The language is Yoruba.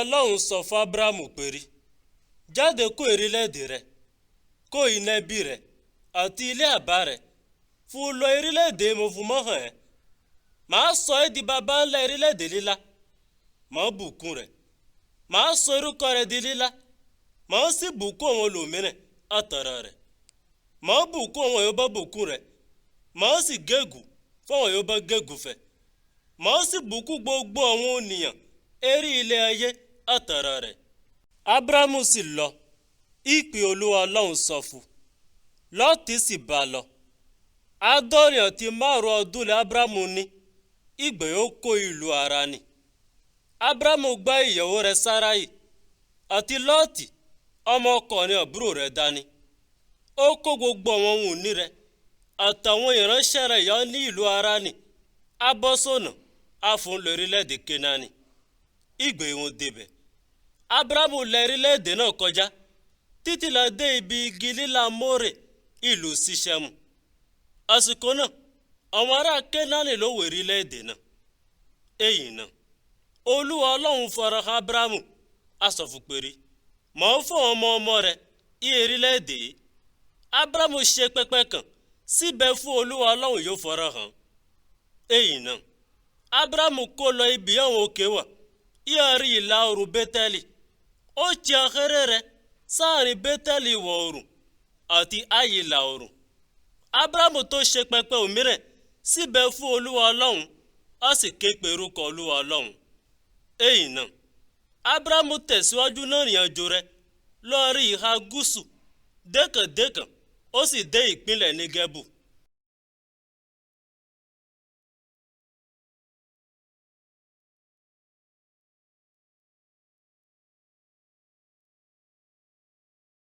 Ọlọ́run sọ fún Ábúráhámù pé rí, jáde kó orílẹ̀-èdè rẹ, kó inẹbí rẹ àti ilé àbá rẹ fún lọ orílẹ̀-èdè mo fún mọ́ hàn ẹ́. Màá sọ ẹ́ di baba ńlá orílẹ̀-èdè lílá, màá bùkún rẹ, màá sọ orúkọ rẹ di lílá, màá sì bùkún àwọn olòmíràn àtàrà rẹ. Màá bùkún àwọn yóò bá bùkún rẹ, màá sì gégùn fún àwọn yóò bá gégùn fẹ́. Màá sì bùkún gbogbo àwọn ènìyàn eré ilẹ̀ ayé àtàrà rẹ̀. Ábúráhámù sì lọ, ìpè Olúwa Ọlọ́run sọ fún. Lọ́ọ̀tì sì bá a lọ. 75 ọdún lé Ábúráhámù ní ìgbà yóò kó ìlú Háránì. Ábúráhámù gbá ìyàwó rẹ̀ Sáráì àti Lọ́ọ̀tì ọmọkùnrin àbúrò rẹ̀ dání. Ó kó gbogbo àwọn ohun ìní rẹ̀ àtàwọn ìránṣẹ́ rẹ̀ yọ ní ìlú Háránì, á bọ́ sọ́nà, á fún lọ orílẹ̀-èdè Kénáánì. Ìgbà ìwọ̀n débẹ̀, Ábúráhámù la orílẹ̀-èdè náà kọjá títí lọ dé ibi igi lílá Mórè ìlú Ṣiṣẹ́mù. Àsìkò náà, àwọn ará Kénáánì ló wọ orílẹ̀-èdè náà. Èyí náà, Olúwa Ọlọ́run farahàn Ábúráhámù, á sọ fún pé rí, màá fún ọmọ ọmọ rẹ ní orílẹ̀-èdè yìí. Ábúráhámù ṣe pẹpẹ kan síbẹ̀ fún Olúwa Ọlọ́run yóò farahàn. Èyí náà, Ábúráhámù kó lọ ibi àwọn òkè wà, ìhàrí ìlà oòrùn Bẹ́tẹ́lì. Ó ti ahéré rẹ̀ sáàrin Bẹ́tẹ́lì ìwọ̀ oòrùn àti Ai ìlà oòrùn. Ábúráhámù tó ṣe pẹpẹ òmíràn síbẹ̀ fún Olúwa Ọlọ́run, ó sì ké pe orúkọ Olúwa Ọlọ́run. Èyí náà, Ábúráhámù tẹ̀síwájú náà ìrìnàjò rẹ̀ lórí ìhà gúúsù dékàndékàn, ó sì dé ìpínlẹ̀ Nígẹ́bù.